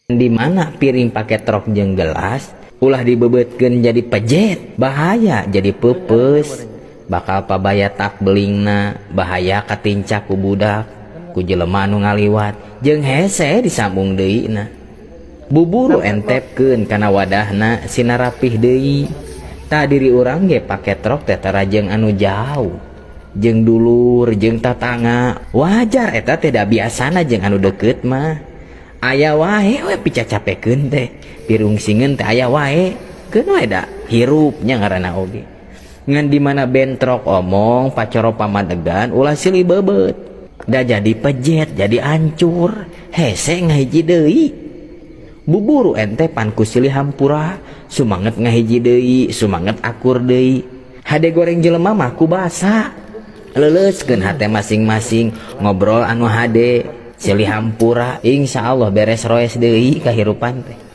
Di mana piring pake trok jeung gelas ulah dibebeutkeun jadi pejet, bahaya jadi peupeus, bakal pabaya tak belingna, bahaya katincak ku budak, ku jelema anu ngaliwat, jeung hese disambung deui na. Buburu entepkeun kana wadahna sina rapih deui. Tah, diri urang ge pake trok teh tara jeung anu jauh, jeung dulur jeung tatangga wajar, eta teh da biasana. Jeung anu deket mah aya wae we picacapekeun teh, pirungsingeun teh aya wae, keun we da hirup nya ngaranna oge. Ngan di mana bentrok omong, pacoro pamadegan, ulah silih bebeut, da jadi pejet, jadi ancur, hese ngahiji deui. Buburu entepan ku silih hampura, sumanget ngahiji deui, sumanget akur deui. Hade goreng jelema mah ku basa. Leuleuskeun hate masing-masing, ngobrol anu hade, silih hampura, insya Allah beres roes deui kahirupan teh.